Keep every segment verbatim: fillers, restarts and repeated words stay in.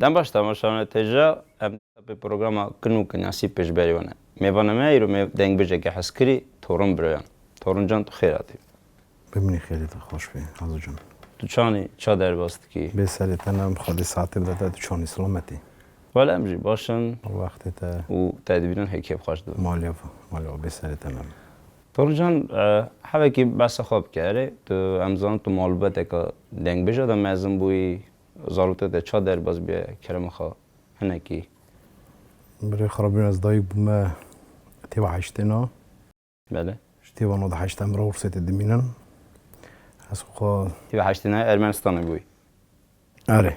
Dem baş temaşevanê têja, em pê programa Kin û Kinyasî pêşberî wan e. Mêvanê me îro me dengbêjeke hezkirî Torun Biroyan. Torun can tu xêr hatî. Bimînî xêrê te xweş bî, Azo can. Tu çanî ça derbas dikî? Bê serê te ne, em Xwedê saetê bide te, tu çanî silametî. Wele em jî baş in. Wextê te. Û te dibînin hê kêf xweş dibe. Malê we, malê we, bê serê te ne. Torun can, e, hevekî behsa xwe bike erê. Tu, em zanin tu malbateke dengbêja de mezin bûyî, zarokê te ça derbas bûye, kerema xwe hinekî. Birê xwe re bîne ez dayik bûme têva heştê na. Belê. Ji têva nod heşt em re Ûrsêtê dimînin. Ez xwe Têva heştê na Ermenistanê bûyî. Erê.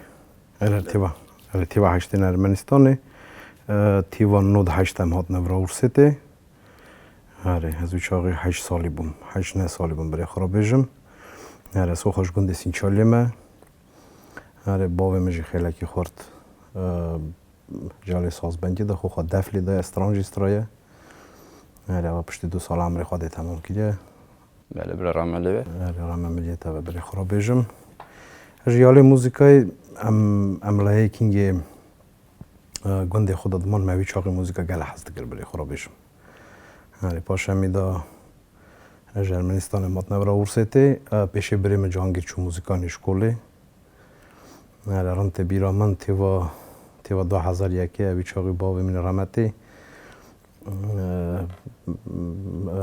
Erê, têva. Erê, têva heştê na Ermenistanê. E, têva nod heşt em hatine vira Ûrsêtê. Erê, ez wî çaxî heşt salî bûm. Heşt ne salî bûm, birê xwe re bêjim. Erê, ez xwe ji gundê Sînçaliyê me. Erê, bavê min jî xêlekî xurt, e, ji alî sazbendiyê de xwe xwe def lê daye, stran jî straye. Erê, ewa piştî du sala emrê xwe dê temam kiriye. Belê, bira rahmet lê be. Erê, rahmet min lê te be, birê xwe re bêjim. Ji alî muzîkayê em, em lehê kingê, e, gundê xwe de diman, me wî çaxî muzîka gele hez dikir, birê xwe re bêjim. Erê, paşê em î da Ez ji Ermenistanê matine vira Ûrsêtê, e, pêşê birê min Cangîr çû muzîka nêşkolê. Erê, rind tê bîra min têva, têva du hezar yekê, ew wî çaxî bavê min rehmetê. E,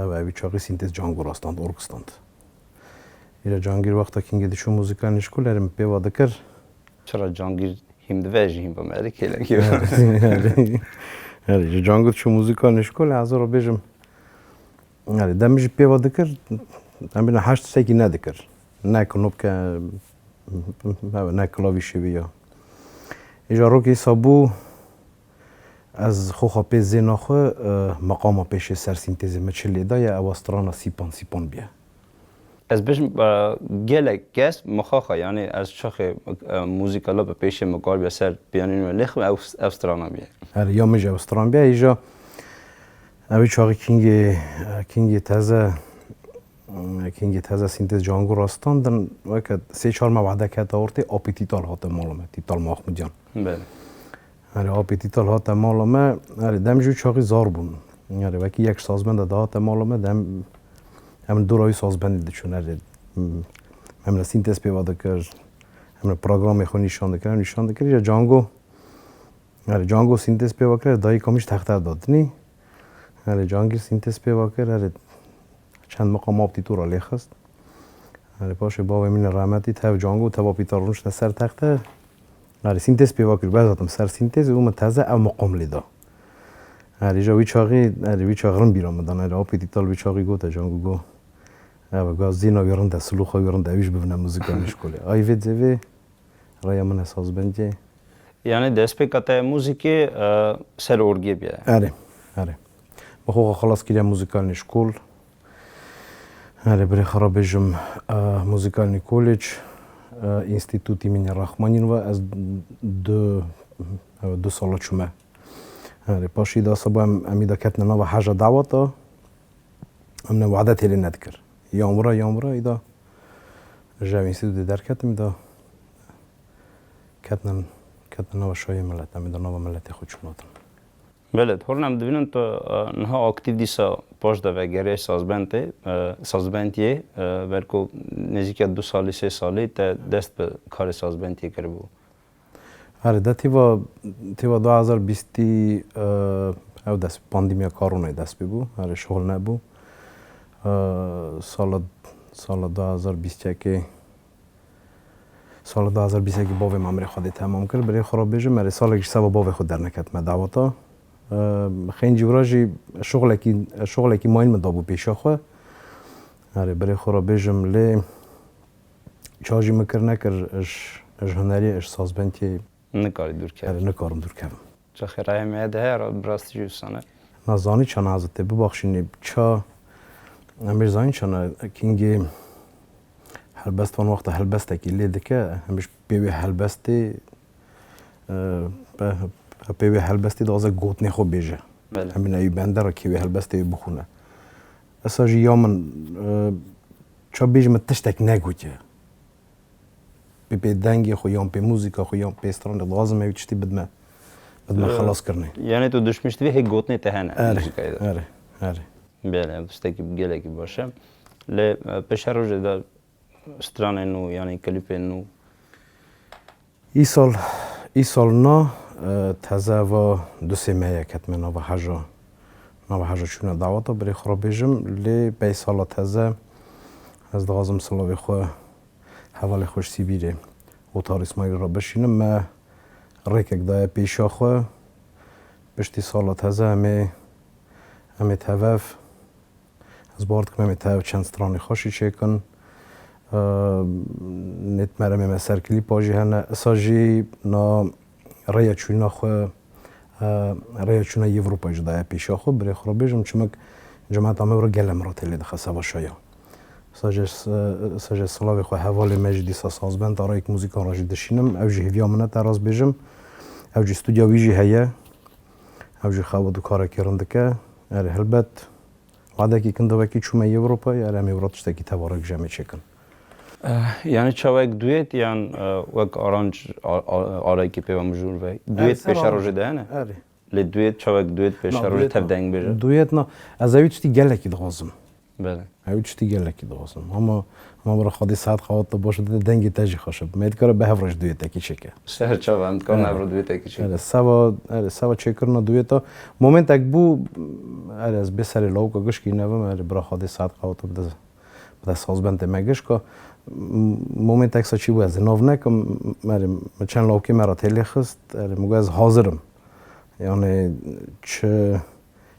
ew, ew wî çaxî sîntez Cangû ra stand, org stand. Îre Cangîr wexta kingê diçû muzîka nêşkolê, erê min pêva dikir. Çira Cangîr hîm dibe, ez jî hîm bim, erê kêlekê. Erê, erê. Erê, ji Cangû diçû muzîka nêşkolê, ez ê re bêjim. Erê, dem jî pêva dikir, em bîne heşt sekî nedikir. Ne knopke, ne klavî şêwî ya. Îja rokê îsa bû, ez xwe xwe pê zêna xwe, e, meqama pêşê ser sîntezê me çi lê daye, ewa strana Sîpan Sîpan bîye. Ez bêjim, e, gelek kes mixaxa, yanî ez çaxê, e, muzîka la bi pêşê min karibe ser piyanîno lêxim, ew, ew strana bîye. Her ya min jî ew stran bîye, îja ew çaxî kingê, kingê teze, kingê teze sîntez Cangû ra standin, weke sê çar me wade kete ortê, apî Tîtal hate mala me, Tîtal Mahmudyan. Belê. Erê, apê Tîtal hate mala me, erê, dem jî çaxî zar bûn. Erê, wekî yek sazbend de dihate mala me, dem em dora wî sazbendî diçûn, erê, em li sîntez pêva dikir, em li programê xwe nîşan dikir, em nîşan dikir, ya Cango, erê, Cango sîntez pêva kir, dayika min ji texte dadinî. Erê, Cangîr sîntez pêva kir, erê, çend miqam aptî tora lê xist. Erê, paşê bavê min rehmetî tev Cango, teva pîta rûnişte ser texte. Erê, sîntez pêva kir, ez hatim ser sîntez û min teze ev miqam lê da. Erê, îja wî çaxî, erê, wî çax rind bîra min dan, erê, apê Tîtal wî çaxî gote, Cango go. Ev ga zîna wî rind e, silûxa wî rind e, wî jî bivine muzîka nêşkolê. Ay vê cevê, raya min e sazbendiyê. Yanî destpêka te muzîkê, e, ser orgê bîye? Erê, erê. Bi xwe xwe xilas kiriye muzîkalnî şkol. Erê, birê xwe re bêjim, e, muzîkalnî kolec, e, înstîtûtî min Rexmanîn ve ez du, ew, du sala çûme. Erê, paşî da seba em, em î da ketine nava heja daweta, em ne wade têlê nedikir. Yan vira, yan vira, î da ji ev înstîtûtê derketim, î da ketine, ketine nava şayê milet, em î da nava miletê xwe çûnatin. Belê, Torun, em dibînin tu, e, niha aktîf dîsa paş de vegeriyê sazbendê, e, sazbendiyê, e, belko nêzîkî du salî, sê salî te dest bi karê sazbendiyê kiribû. Erê, de tîva, tîva du hezar bîstî, e, ew dest, pandemiya koronayê dest pê bû. Erê, şixul nebû. E, sala, sala du hezar bîst yekê, Sala du hezar bîst yekê bavê min emrê Xwedê temam kir. Birê xwe re bêjim, erê, salek ji seba bavê xwe derneketime daweta. Eee, xêncî wira jî şixulekî, şixulekî mayîn min dabû pêşiya xwe. Erê, birê xwe re bêjim, lê ça jî min kir nekir, ji, ji hunerê, ji sazbendiyê nikarî dûr kevî. Erê, nikarim dûr kevim. Çaxê raya me de heye, ra-, bi rastî jî wisa ne. Na zanî çana ez tê bibaxşînî, ça, em ê zanî çana kingê helbest van wexta helbestekî lê dike, em ji pê wê helbestê, e, pe-, pê wê helbestê daze gotinê xwe bêje. Belê. Em ê newî bende re kê wê helbestê wê bixwîne. Esa jî ya min, e, ça bêjim, min tiştek negotiye. pê, pê dengê xwe yan pê muzîka xwe yan pê stranê dixwazim ew tiştî bidme, bidme Ee, xelas kirinê. Yani tu düşmüş divê hê gotinê te hene Erê, muzîkayê de. Erê, erê. Belê, ev tiştekî gelekî baş e. Lê, e, pêşerojê de stranên nû, yani klîpên nû? Îsal, îsal na, e, teze va du sê mehê ketime nava heja, nava heja çûna daweta birê xwe re bêjim. Lê pey sala teze ez dixwazim silavê xwe hevalê xwe ji Sîbîrê Otar Îsmaîlî re bişînim. Me rêkek daye pêşiya xwe. Piştî sala teze em ê, em ê tev ev. Ez bawer dikim em ê tev çend stranê xweş jî çêkin. Eee, nêt meremê me ser klîpa jî hene. Isa jî na rêya çûna xwe, eee, rêya çûna Yewropayê jî daye pêşiya xwe. Birê xwe re bêjim, çimik cemata me re gele min re têlê dixe seva şaya. Isa jî s-, isa jî silavê xwe hevalê me jî dîsa sazbend a rêyek muzîkan re jî dişînim. Ew jî hêviya min e te rast bêjim. Ew jî studya wî jî heye. Ew jî xebat û karekî rind dike. Erê helbet. Wadekî kin de wekî çûme Ewropayê, erê em ê wira tiştekî tevarek ji em ê çêkin. Eh, yani çawek duet yan, eh, wek aranc a-, a-, alekî pê ve mijûl ve? Duet pêşerojê de hene? Erê. Lê duet çawek duet pêşerojê tev deng bêje? Duet na, ez ew tiştî gelekî dixwazim. Belê. Ew tiştî gelekî dixwazim. Ama, ama bira Xwedê saet qewat te baş bide, dengê te jî xweş e. Me dikare bi hev re ji duetekî çêke. Ser çava, em dikarin hev re duetekî çêke. Erê, seva, erê, seva çêkirina dueta. Momentek bû, erê, ez bê serê lawika gişkî nevim, erê, bira Xwedê saet qewat bide, bide sazbendê me gişka. M-, momentek sa çî bû ez ê nav nekim, erê, min çend lawikê me re têlê xist, erê, min got ez hazir im. Yani çi,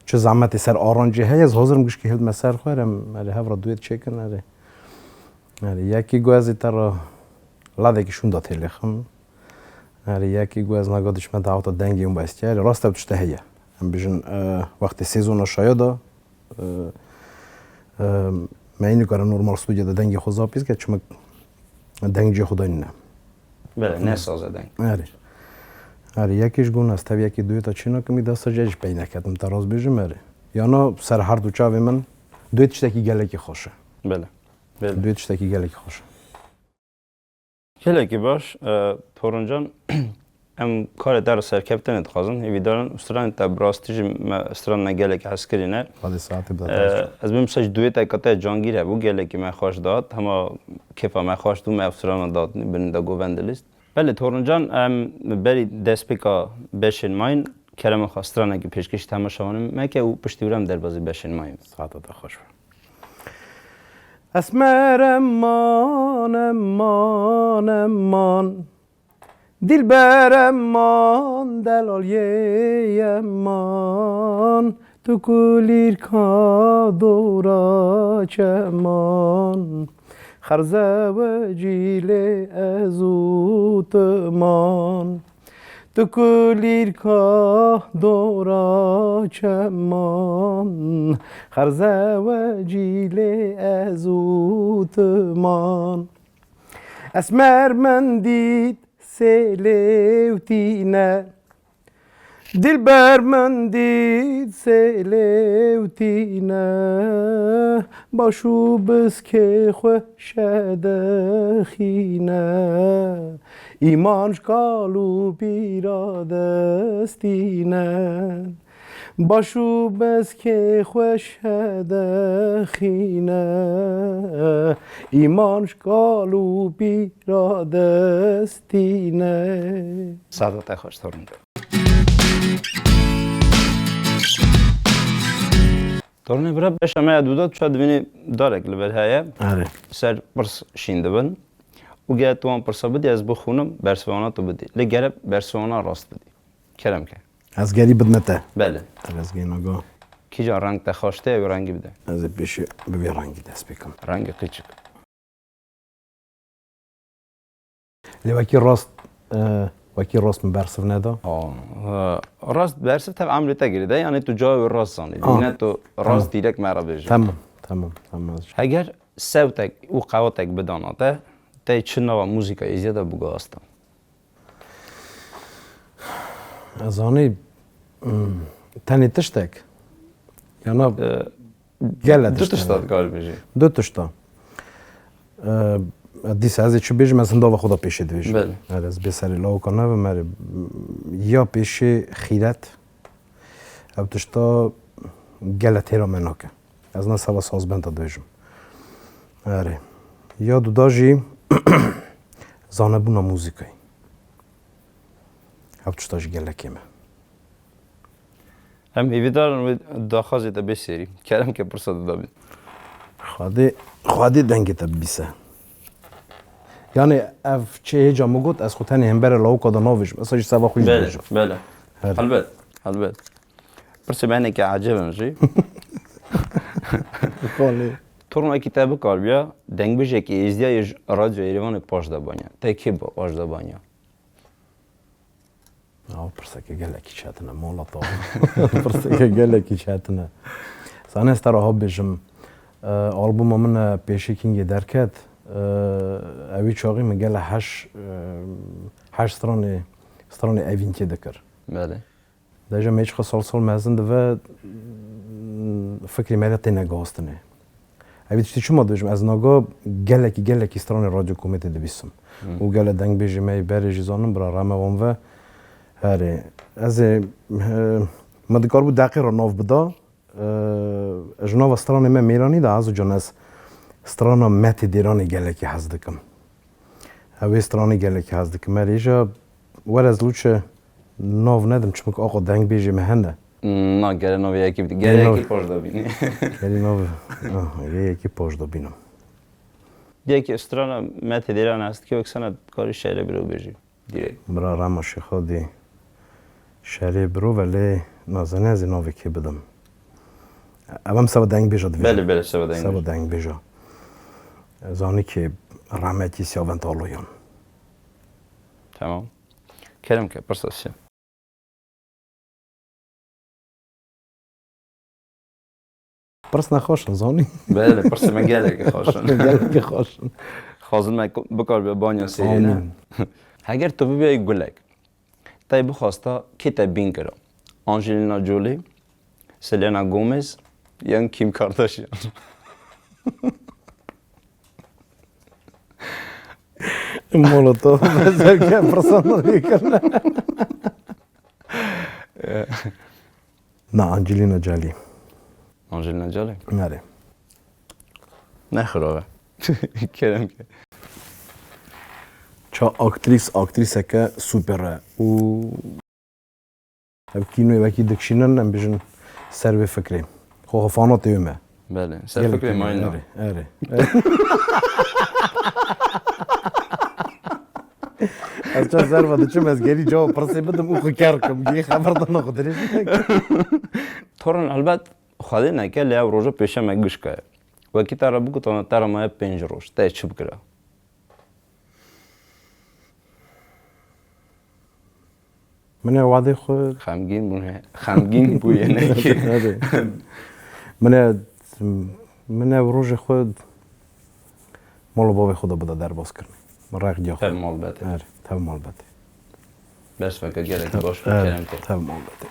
çi zehmetê ser arancê heye, ez hazir im gişkî hildime ser xwe, erê, em, erê, hev re duet çêkin, erê. Erê, yekî got ez ê te re ladekî şûnda têlêxim. Erê, yekî got ez naga diçime daweta dengê hûn bestiyarê. Rast ew tişte heye. Em bijin, e, wextê sezona şaya da, e, e, me înî kare normal studya de dengê xwe zapîz ke, çimik deng cê xwe danîne. Belê, ne saz e deng. Erê. Erê, yekî ji gon ez tev yekî dueta çîna kim, î desta cê jî pey neketim, te rast bêjim, erê. Yana ser her du çavê min duet tiştekî gelekî xweş e. Belê. Belê. Duet tiştekî gelekî xweş e. Gelekî baş, e, Toruncan, em karê te re serkeftinê dixwazin. Hêvîdarin, stranê te bi rastî jî me, stranê me gelek hez kirîne. Xwedê saetê bide te. E, ez bim sej dueteka te cangîr hebû, gelekî me xweş dat. Hema kêfa me xweş dû, me ev strana dat, binî de govendilîst. Belê, Toruncan, em berî destpêka beşên mayîn, kerema xwe stranekî pêşkêşî temaşevanên me ke û piştî wira em derbazî beşên mayîn. Saeta te xweş be. Esmer eman, eman, eman. Dilber eman, delal yê eman. Tu kulîlka dora çeman. Xerzewecî lê ez û tu man. Tu kulîlka dora çeman, xerzewecî lê ez û tu man. Esmer min dît sê lêwtîne, dilber min dît sê lêwtîne, baş û biskê xwe şedexîne. Îman ji kal û pîra destîne, baş û beskê xweş hedexîne. Îman ji kal û pîra destîne. Saeta te xweş, Torûn. Torûnê bira, beşa me ya dûda tu ça divînî darek li ber heye. Erê. Ser pirs şîn dibin. Û gere tu wan pirsa bidî, ez bixwînim, bersivana tu bidî. Lê gere bersivana rast bidî. Kerem ke. Ez gerî bidme te. Belê. Te ez gê naga. Kîja reng te xweş tê, ew rengî bide. Ez ê pêşî bi vê rengî dest pê kim. Rengê qîçik. Lê wekî rast, e, wekî rast min bersiv neda. Aa, e, rast bersiv tev emrê te girêde, yanî tu cayê wê rast zanî. Aa, ne tu rast tamam. Dîrek me re bêjî. Tamam, tamam, tamam. Heger sewtek û qewatek bidana te, te çi nava muzîka êzî de biguhasta? Ez zanî, hmm, tenê tiştek. Yana e, gele du tiştek. Du tişta dikar bêjî. Du tişta. E, Dîsa ez ê çi bêjim, ez hindava xwe da pêşê dibêjim. Belê. Erê, ez bê serê lawika nabim, erê, ya pêşê xîret, ev tişta gele têra me nake. Ez ne seba sazbenda dibêjim. Erê. Ya duda jî zanebûna muzîkayê. Ev tişta jî gelekê me. Em hêvîdar in wê daxwazê te bê serî. Kerem ke pirsa te da bî. Xwedê, Xwedê dengê te bibîse. Yani ev çi hêca min got, ez xwe tenê hemberê lawika de navêjim. Esa jî seba xwe jî Belê, dibêjim. Belê. Her. Helbet, helbet. Pirsê me hinekî ecêb in jî. Xalê. Tornekî te bikaribiya, dengbêjekî êzdiya yê ji Radyo Êrîvanê paş de banya. Te kê ba-, paş de banya? Ew pirseke gelekî çetin e, mola te. Pirseke gelekî çetin e. Zanê ez te re ha bêjim, e, albuma min e, Pêşî Kîngê derket, e, ewî çaxî min gele heş, e, heş stranê, stranê evînkê dikir. Belê. Deja me çiqa sal sal mezin dibe, fikrê me de têne guhastinê. Evî tiştî çima dibêjim, ez naga gelekî, gelekî stranê Radyo Komêtê dibîsim. Hmm. Û gele dengbêjê me yê berê jî zanim, bira Reme wan ve. Herê, ez ê, e, me dikaribû deqê re nav bida. E, ji nava stranê me mêranî de ez û can ez strana Metê Dêranê gelekî hez dikim. Ew ê stranî gelekî hez dikim. Erê îja were ez lûçe nav nedim, çimik axa dengbêjê me hene. Na, gere navê yekî bidî. Gere Gere yekî nav- paş da bînî. Gerî nav, ah, yê yekî paş da bînim. Yekî strana Metê Dêran est ki wek sana karî şe'rê biro bêjî. Direkt. Bira Rema Şêxadî şerê biro ve lê nazane ez ê navê kê bidim. Ev em seba dengbêja dibêjin. Belê, belê, seba dengbêja. Seba dengbêja. Zanî ki Remetî Siyavent Aloyan. Tamam. Kerem ke, pirsa sê. Pirs nexweş in, zanî. Belê, pirsê me gelekî xweş in. Gelekî xweş in. Xwazin me ku-, bikar be banya serî ne. Amîn. Heger tu bibê gulek, te bixwasta kê te bîn kira? Angelina Jolie, Selena Gomez, yan Kim Kardashian? Molotov, zevke pirsan kirine. Na, Angelina Jolie. Angelina Jolie? Nerê. Ne xirab e. Kerem ke. Ça aktrîs, aktrîseke super e. Û ev kînoyê wekî dikişînin, em bijin ser vê fikrê. Xwe xwe fana tê me. Belê. Ser Gelek fikrê tê me, mayîna. Erê, erê. Ez çend serva diçim, ez gerî cewab pirsê bidim û xwe ker kim. Gê xeber dana xwe dirêj. Toran elbet Xwedê neke lê ew roja pêşe me gişka ye. Wekî te re bigotana te re maye pênc roj. Te çi bikira? Min ê wadê xwe Xemgîn bûne. Xemgîn bûye nekî. Hadi. Min ê, min ê rojê xwe mala bavê xwe de bida derbas kirinê. Min req giya xwe. Tev malbetê. Erê, tev malbetê. Ders veke gelekî baş bû, Erê, kerem ke. Tev malbetê.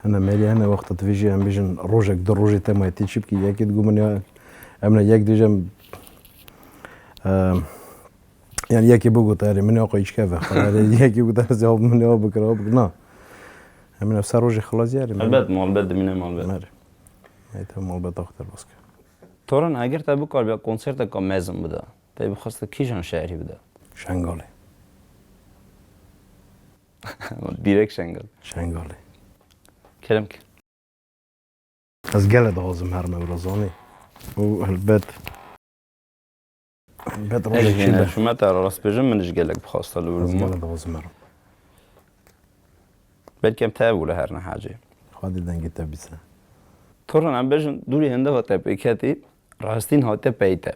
Hene mêrî hene wexta tu vêjî em bêjin rojek du rojê te maye tê çi bikî, yekê digo min ya, em ne yek dibêjim, e, yani yekê bigot erê min ya xwe îçke ve. Erê yekê got ez ya min ya bikir, ya bikir. Na. Em ne ser rojê xilas yarê. Elbet, muhabbet dimîne muhabbet. Erê. Ey te muhabbet axter baske. Toran eger te bikar ya konserteka mezin bida, te bixwasta kîjan şehrî bida? Şengalê. Direkt Şengal. Şengalê. Kerem ke. Ez gele dixwazim herme wira zanî. Û helbet, helbet rojek jî ne. Şûme te rast bêjim, min ji gelek bixwasta li wir bûma. Ez gele dixwazim herim. Belkî em te bû li her nehacê. Xwedê dengê te bîse. Toran em bêjin dûrî hindeva te pêketî. Rastîn hate peyte.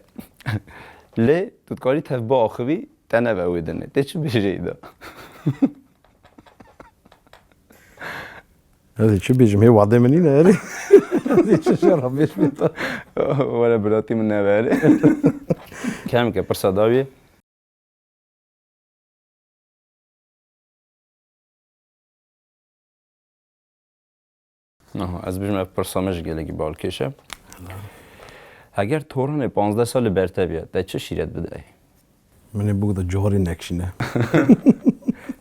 Lê tu dikarî tev biaxivî, te neve wê dinê. Tê çi bêjeyî de? Ez ê çi bêjim? Hê wadê min nîne erê. Ez ê çi şer bêj bê te? Were biratî min neve erê. Kerem ke pirsa dawiyê. Aha, ez bêjim ev pirsa me jî gelekî balkêş e. Helal. Eger toranê panzdeh salî ber te biya, te çi şîret bidayî? Min ê bigota carî nekişîne.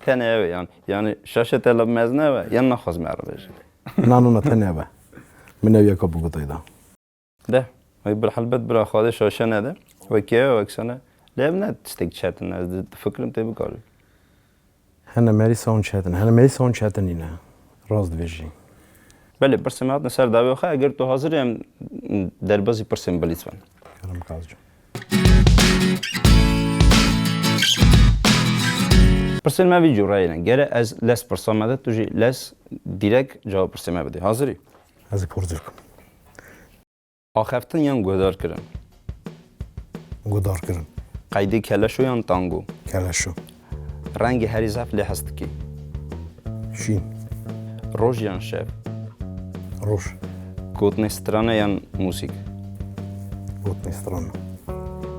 Tenê ew e, yan, yanî şaşê te li mezin ew e, yan naxwaz me re bêje. Na, na, na, tenê ew e. Min ew yeka bigotayî da. De, wey bir helbet bira Xwedê şaşe nede. Wekî ew e, wek sene. Lê ev ne tiştek çetin e, ez di-, difikirim tê bikarî. Hene merî sawun çetin. Hene merî sawun çetin nîne. Rast dibêjî. Belê, pirsê me hatin ser dawê xwe. Eger tu hazir î, em derbazî pirsên bilîz ben. Kerem Kazcı. Pirsên me vî cûreyê ne. Gere ez lez pirsa me de, tu jî lez direk cewab pirsê me bidî. Hazir î? Ez ê porzî bikim. Axaftin yan guhdar kirin? Guhdar kirin. Qeydê keleşo yan tango? Keleşo. Rengê herî zaf lê hez dikî? Şîn. Roj yan şev? Roj. Gotinê strana yan mûsîk? Gotinê strana.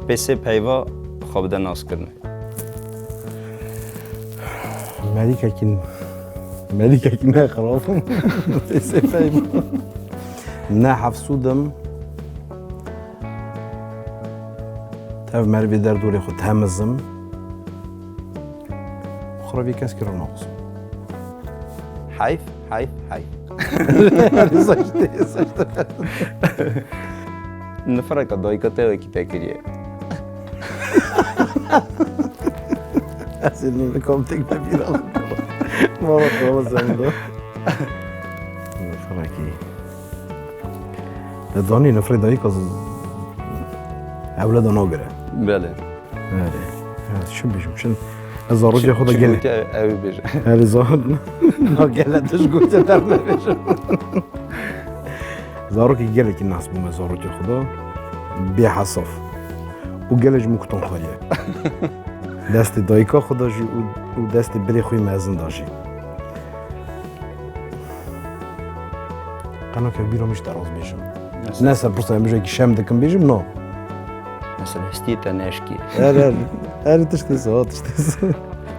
Pê sê peyva xwe bide naskirinê. Melîkekî, melîkekî ne xirab im. Pê sê peyva. Ne hefsûd im. Tev merivê derdorê xwe temizim. Xwe vî keskî re naxwazim. Heyf, heyf, heyf. Saçtê, saçtê. Nifireka dayika te wekî te kiriye. Ez ê nifireka min tek me bîra. Mama, mama, sen de. Nifirekî. Te zanî nifirê dayika z-, ewleda nagire. Belê. Erê. Ez çi bêjim? Çi, ez zarokê xwe de gelek. Çi gotiye ew bêje. Erê, zar-, na, gelek tişt gotiye, te nebêjim. Zarokê gelekî nas bûme zarokê xwe de. Bê hesaf. Û gelek ji min kutan xwariye. Destê dayika xwe de jî û, û destê birê xwe yê mezin de jî. Qeno ke bîra min ji te rast bêjim. Mesela? Ne ser pirsa em bijekî şem dikim bêjim, no. Mesela hestiyê te neşkî. Her, her, her tiştê se, o tiştê se.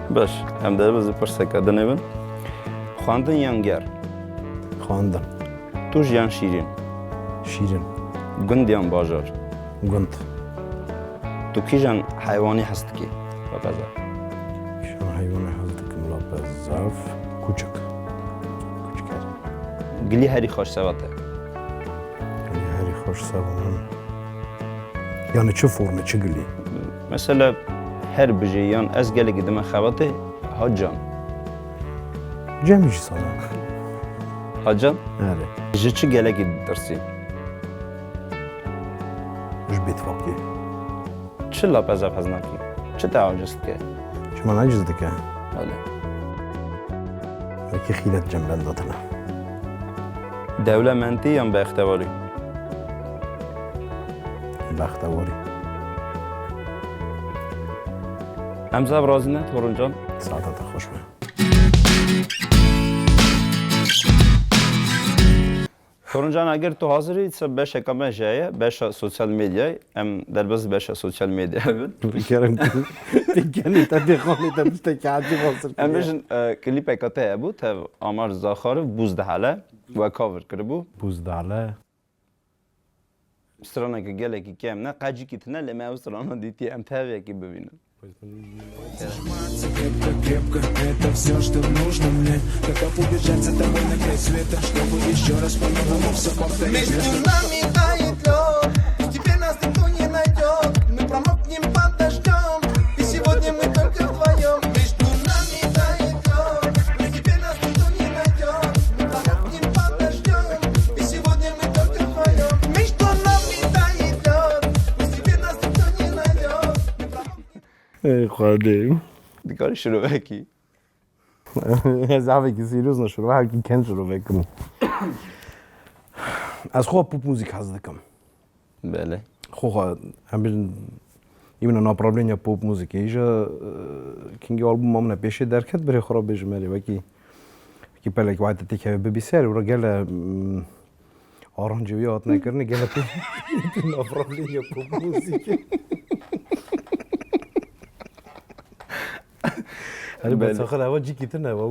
Baş, em de biz pirseke dinê bin. Xwendin yan ger? Xwendin. Tûj yan şîrîn? Şîrîn. Gund yan bajar? Gund. Tu kîjan heywanî hez dikî? Lapa zaf. Kîjan heywanî hez dikim? Lapa zaf. Kûçik. Kûçik her. Gilî herî xweş seva te? Gilî herî xweş seva min. Yani çi forme, çi gilî? Mesela her bijî yan ez gelekî dime xebatê, Hacan. Cemî jî sana. Hacan? Erê. Ji çi gelekî ditirsî? Ji bêtifaqiyê. Çi lapa zaf hez nakî? Çi te aciz dike? Çi min aciz dike? Belê. Wekî xîret cem benda tine. Dewlemendî yan bextewarî? Bextewarî. Em zaf razî ne, Toruncan. Saeta te xweş be. Toruncan, eger tu hazir î, dîsa beşeka me ji heye, beşa sosyal medyayê. Em derbas beşa sosyal medyayê bin. Kerem, tu kenê te dê xanê te tiştekî ecêb hazir kiriye. Em bêjin, e, klîpeka te hebû, tev Amar Zaxarov, Bûz Dihele, we cover kiribû. Bûz Dihele. Straneke gelekî kêm ne, qecikî tune, lê me ew strana dîtiye, em tev yekî bibînin. Сжиматься крепко, крепко, это всё, что нужно мне. Готов убежать с этого на край света, чтобы ещё раз по-новому всё повторить. Между нами тает лёд, и теперь нас никто не найдёт. Мы промокнем под дождём, и сегодня мы только вдвоём. Между нами тает лёд, и теперь нас никто не найдёт. Мы промокнем под дождём, и сегодня мы только вдвоём. Между нами тает лёд, и теперь нас никто не найдёт. Мы промокнем. Ey Xwedê. Dikarî şirovekî. Ez avekî serîyoz ne, şirovekî ken şirovek kim. Ez xwe pop muzîk hez dikim. Belê. Xwe xwe, em bêjin, îmîna napravlêniya pop muzîkê îja, e, kingî albûma min e pêşê derket, birê xwe re bêjim erê, wekî, wekî pelek wayte têkeve bibî ser, û re gele, mm, Arancê wî hatine kirinê gele pê, pê napravlêniya pop muzîkê. Herî Belê. Betsaxir eva cîkî tune eva.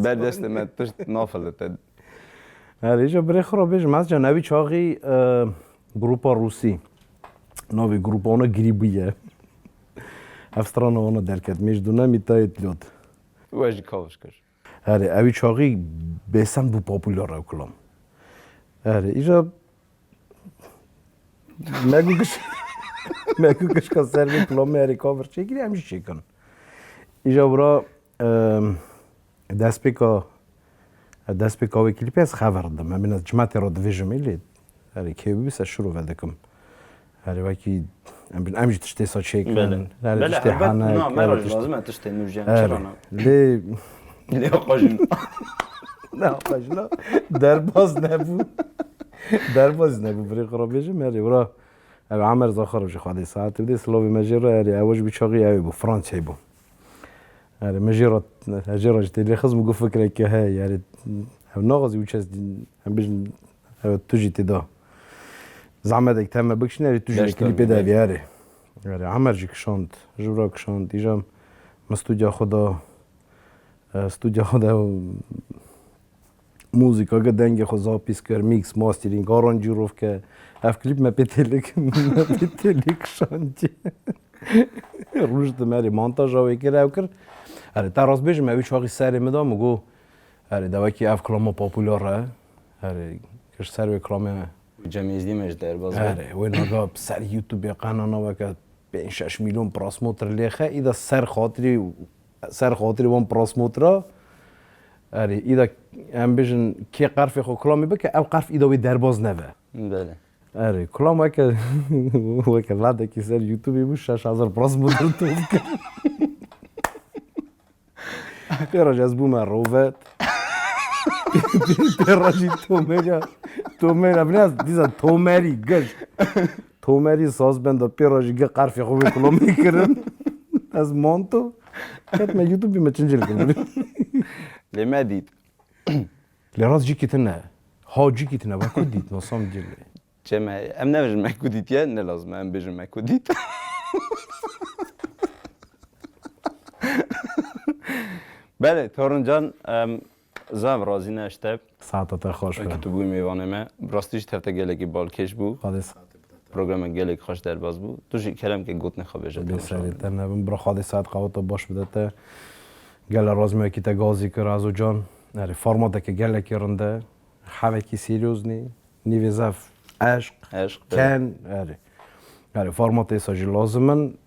Ber destê me tişt nafilite. Her îja birê xwe re bêjim, ez can evî çaxî, e, Grupa Rûsî. Navê grupa wana Grîbû ye. Ev strana wana derket. Mêj dûne mîtayê tlot. We jî kavş kir. Herê, ewî çaxî bêsem bû popular ew kilam. Herê, îja me gu giş-, me gu gişka ser vê kilamê herê kavir çêkirî, em jî çêkin. Îja wira, em, destpêka, destpêka wê klîpê ez xever didim. Em ê ez cimetê re divêjim ê lê. Herê, kêwî bî se şirove dikim. Herê, wekî em, em jî tiştê sa çêkin. Belê. Herê, Belê, tiştê helbet, hene, na, me herê, re jî tiştê- lazim e tiştê nû jiyan. Herê. Çira na? Lê Lê xwe jî. Ne, xwe jî na. Derbaz nebû. Derbaz nebû, birê xwe re bêjim, herê, wira. Ev Amer Zaxarov jî xwedê saetê bidê, silavê me jê re, herê, ew ji wî çaxî ew bû, Fransayê bû. Herê, me jê re, ez jê re jî têlê xist, min got fikreke heye, herê, ew naxwazî wî çes, em bêjin, ew tu jî tê da. Zehmetek teme bikişîne, herê, tu jî lê Beş klîpê de tane, bî, herê. Herê, Amer jî kişand, ji wira kişand, îja min studya xwe da, e, studya xwe da, muzîka ge dengê xwe zapîs kir, mix, mastering, aranjîrov ke. Ev klîp me pê têlê, me pê têlê kişandiye. Rûştim herê montaja wê kir, ew kir. Herê, te rast bêjim, ew çaxî serê min da, min got, herê, dewekî ev kilama popular e. Herê, kir ser wê kilamê. Cem Êzdî me ji derbaz bû. Herê, wê naga ser YouTubeê qenana weke pênc şeş milyon prosmotr lêxe, îda ser xatirî, ser xatirî wan prosmotra. Erê, îda em bêjin kê qerfê xwe kulamê bike, ew qerf îda wê derbaz neve. Belê. Erê, kulam weke, weke ladekî ser YouTubeê bû, şeş hezar prosmotr tov kir. Pê re jî ez bûme rovet. Pê re jî tomeriya, tomeriya, binaz, dîza tomerî, giş. Tomerî saz benda, pê re jî gi qerfê xwe wê kulomê kirin. Ez monto. Ketme YouTubeê me çincil kirin. Lê me dît. Lê rast cîkî tine. Ha cîkî tine, we ku dît, nasam cilê. Çeme, em nebêjin me ku dîtiye, ne lazim e em bêjin me ku dît. Belê, Torun can, em, zaf razî ne ji te. Saeta te xweş be. Wekî tu bûyî mêvanê me. Bi rastî jî tev te gelekî balkêş bû. Xwedê saetê bide te. Programek gelek xweş derbas bû. Tu jî kelemkê gotinê xwe bêje. Bê serê te nebim. Bira Xwedê saet qeweta baş bide te. Gele razî me wekî te gazî kir, Azo can. Erê, formateke gelekî rind e. Hevekî seryoz nî. Nîvê zaf eşq, Eşq, ken, erê. Erê, formatê sa jî lazim in.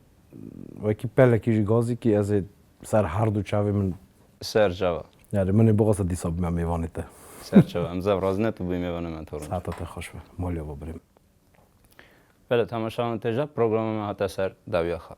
Wekî pelekî jî gazîkî ez ê ser her du çavê min. Ser çava. Erê, min ê bixwasa dîsa bime mêvanê te. Ser çava. Em zaf razî ne tu bûyî mêvanê me, Torun. Saeta te xweş be. Maliya ba birê min. Belê, temaşevanên têja, programa me hate ser dawiya xwe.